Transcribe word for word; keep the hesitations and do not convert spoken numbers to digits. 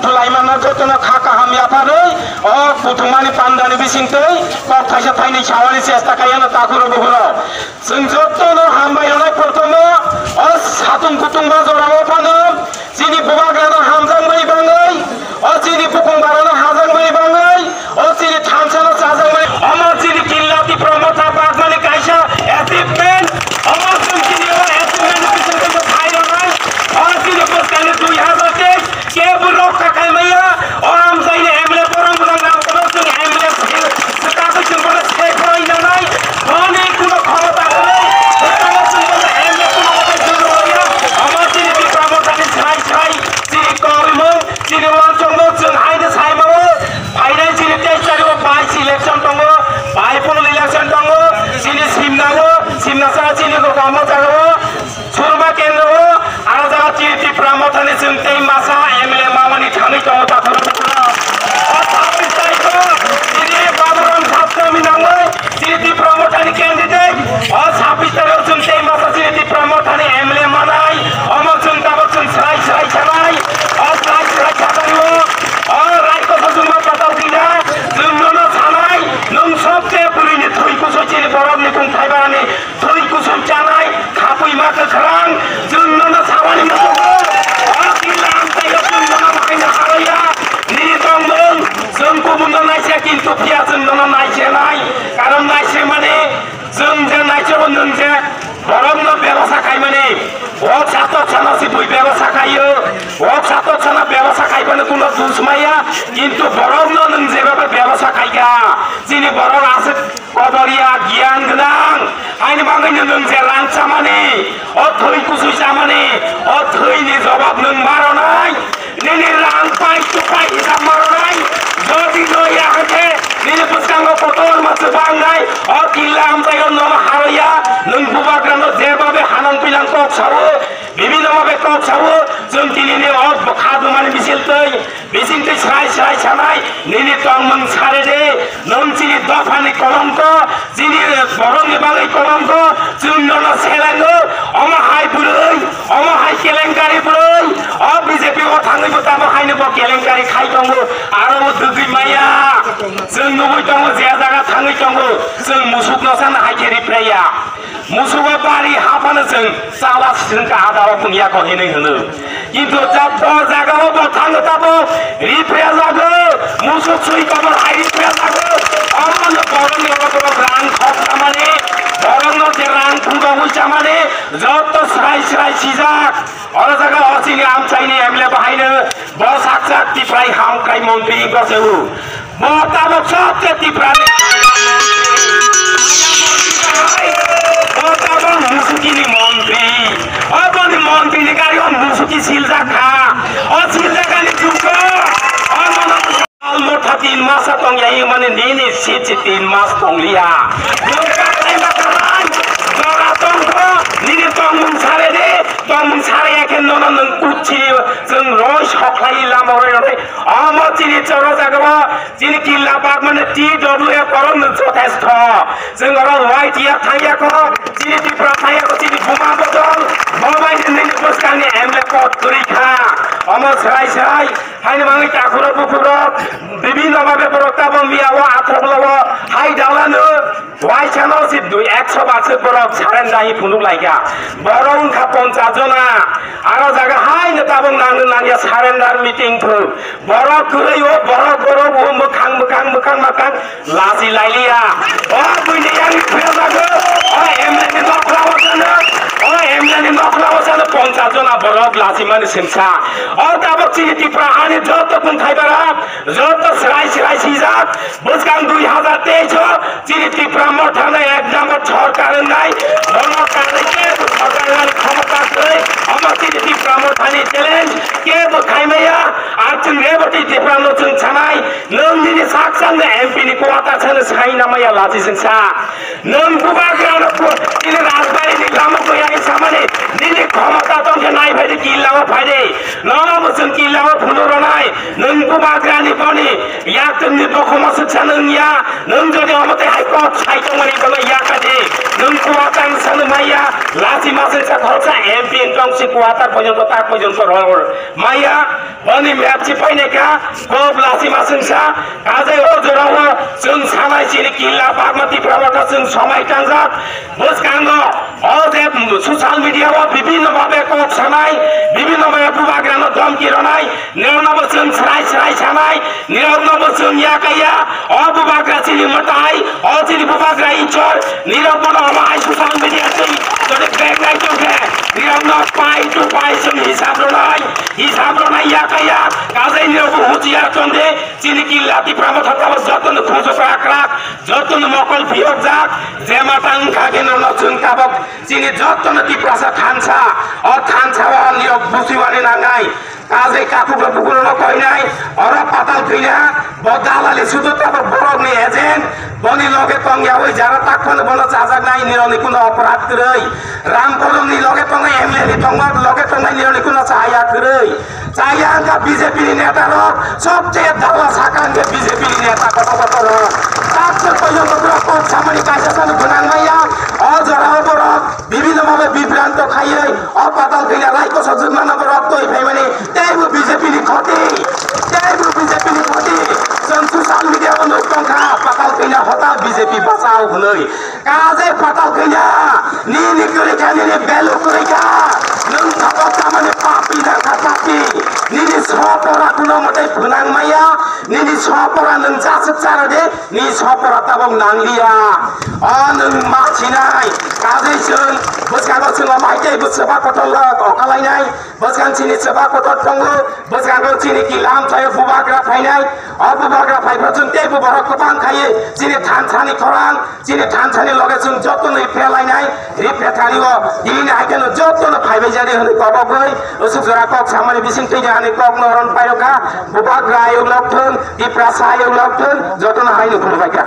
Laimana jotono kha kaham yapharwi o kuthumani pandani bisingtwi kok thaisa thainwi sawani chesta khaiyano takhuro bukhuro. Chwng jotono hambai rwnai prothoma o satung kutung ba jorao phano chini bubagrano hamjakmani bangwi, o chini bukung barano hajakmani bangwi, o chini thamsano chajakmani, omo chini Killa Tipra Motha bagmani kaisa achievement, omo chwng chini o achievement ni bisingtwi bo phai rwnai, o chini bwskangni dui hazar teis kebo rokha khai maya, o amchaini M L A borok bwrang rang kono chwng M L A se, se tagwi chwng bono se phai nanai, boni kuno khomota kwrwi, se tagwi chwng bono M L A kuno kotai chwng rwya, omo chini Tipra Mothani sai sai, chini korimung, chini uansukmung chwng haino sai mano, phainai chini teis tarikgo vice election tongo, by poll election tongo, chini Simnao, Simnasa chini Rukamo jagao, Surma kendro o, aro jaga chini Tipra Mothani chwng tei masa M L A mamani thangwi tongo takhoro bukhoro. O sabis tarikh o chini Baburam Satnami nangwi chini Tipra Mothani candidate. O sabis tarikh o chwng tei masa chini Tipra Mothani M L A manai. Omo chwng tabuk chwng swrai swrai sanai. O swrai swrai sanai o. O raiko sojwngma kwtal kisa chwng nono sanai. Nwng sobse bwrwini thwi kusu chini borokni kung thaibarani. Thwi kusui chanai, khapui ma kwkhrang, chwng nono sawani muchungo. O Killa amchaio chwng nono bahaino harwaya. Nini tongmung, chwng kubunno naisya, kintu phiya chwng nono naisenai. Karon naisemani, chwng je naisebo nwng je borokno bebasa khaimani. O satok sano si bui bebasa khaio. O satok sano bebasa khaibani kuno dus maya. Kintu borokno nwng jebaba bebasa khaikha. Chini borok aswk Kodoria giyan gwnang, haini bagwino nwng je rang chamani, o thwi kusui chamani, o thwini jobab nwng maronai, nini rang pai tupai hisab maronai, jodi noya hwnkhe nini bwskango kotor ma swbangnai, o Killa amchaio nono haroya, nwng bubagrano jebabe hanang pinang kok sao, bibinno babe kok sao, chwng tinini o bwkha dumani misil twi, Bisingtwi srai srai sanai, nini tongmung sare de, nwng chini dophani kolongko, chini borokni bagwi kolongko, chwng nono selengo, omo hai bwrwi, omo hai kelenkari bwrwi, o B J P o thangwi bo tamo haino bo kelenkari khai tongo, aro bo dwgwi maya, chwng nugwi tongo je jaga thangwi tongo, chwng musukno sana hai khe ripraiya. Musugo bari haphano chwng chala sringkha adao pungya ko hinwi hwno. Kintu jabo jagao bo thango tabo ripre jago, musuk sui kobo hai ripre jago. Omono borokni oro borok rang khok chamani, borokno je rang thumbawi chamani, jotto srai srai sijak. Oro jaga o chini amchaini M L A bahaino bo sak sak Tiprai hamkrai montri goseu. Bo tabok sobse Tiprani. Bo tabok musukini montri. Oboni montrini gari o musuki siljak kha. O siljakani jugo. O mono Almotha tin masa tong ya, mane nini sitsi tin mas tong liya. Nwng kaklai ma kaklai, jora tong kho, nini tongmung sare de, tongmung sare ya khe nono nwng kutsi, chwng roi sokhlai lama roi roi. Omo chini choro jaga o, chini Killa bagmane T W F korok nwng jothesto. Chwng oro Y T F thangya kho, chini Tripura thangya kho, chini buma bodol, bo bai nini bwskangni M L A pot kwrwi kha. Omo srai srai. Haini bagwi takhurok bukhurok bibinno babe borok tabok miya o athok logo hai dalano waisano si dui ekso baswk borok surrender hi phunuk laikha. Borok wngkha ponchas jona. Aro jaga haino tabok nangno nangya surrender meeting phu. Borok kwrwi o borok borok o mwkhang mwkhang mwkhang mwkhang Lachi lailiya. O buini yang phiyok jago. O M L A ni nokla o sano. O M L A ni nokla o sano ponchas jona borok lachi mani sengsa. O tabok chini Tripura hani joto bwngthai bara, joto srai srai sijak. Bwskang dui hazar teis o chini Tripura mothano ek number sorkar wngnai. Bono karwi kebo sorkar rani khomota kwrwi. Omo chini Tripura mothani challenge kebo khaimaya. Ang chwng Rebati Tripura no chwng sanai. Nwng nini sak sakno M P ni kwata sano sai namaya lachi sengsa. Nwng bubagrano phu-, nini rajbari ni lama kwrwi samani, nini khomota tongkhe nai phaidi Killa o phaidi. Nono bo chwng Killa o phunuk rwnai. Nwng bubagrani boni yaktwng ni bokhoma swksa nwng ya. Nwng jodi omo tei hai kok sai tongmani bono yakadi. Chwng kuatar sano maya, lasi masing sa khoroksa M P wng tong si kuatar porjonto tak porjonto rol maya, boni map si painai kha, kok lasi masing sa, kajai o jorao chwng sanai chini killa bagma Tipra motha chwng somai tangjak, bwskango o je social media o bibhinno bhabe kok sanai, bibhinno bhabe bubagrano dhomki ronai, nirokno bo chwng srai srai sanai, nirokno bo chwng yakaya, o bubagra chini mwtai, o chini bubagra Ishwar, nirok bono omo hai social media twi jodi bag nai tongkhe, nirokno pai to pai chwng hisab ronai, hisab ronai yakaya, kajai nirok bo huchiyar tongde, chini killa Tipra motha tabok jotono khujukra krak, jotono mokol phiyokjak, je mata wngkha khe nono chwng tabok chini jotono Tiprasa thansa, o thansa o nirok buchiwani nangnai, kajai kakhukno bukurono koinai, oro patal khwina, bo dalali sudu tabok borokni agent, boni loge tongyawi jara tak phano bono chajaknai, nirokni kuno oporad kwrwi, Ramkolongni loge tongnai M L A ni tongma loge tongnai nirokni kuno chaya kwrwi, chaya wngkha B J P ni neta rok, sobcheye dala saka wngkhe B J P ni neta kotor kotor rok, tak chwng porjonto borok kok samani kaisa sano gwnang maya, o jorao borok bibhinno bhabe bibranto khaiwi o patal khwina raikosok jwkmano borok twi phaimani teibo B J P ni khoti, teibo B J P ni khoti. Chwng social media o nuk tongkha patal khwina hota B J P bachao hwnwi. Kajai patal khwina nini kwrwi kha, nini belu kwrwi kha, nwng tabok tamani papi nangkha papi, nini sopora kuno mwtai phwnang maya, nini sopora nwng jasuk chara de. Ni sopora tabok nangliya. O nwng ma sinai. Kajai chwng bwskango chwng o mai tei bwswba kotor rok okalainai. Bwskang chini chwba kotor tongo. Bwskango chini kilam sayo bubagra phainai. O bubagra phaiphru chwng tei buborok kwbang khaiwi chini thansani khorang, chini thansani loge chwng jotono ripre lainai. Ripre thani o tini hai kheno jotono phaibai jadi hwnwi kobogwi usuk jora kok samani bising twi ani kok noron pairokha. Bubagra ayuk lokthung, Tiprasa ayuk lokthung, jotono haino khulumbaikha.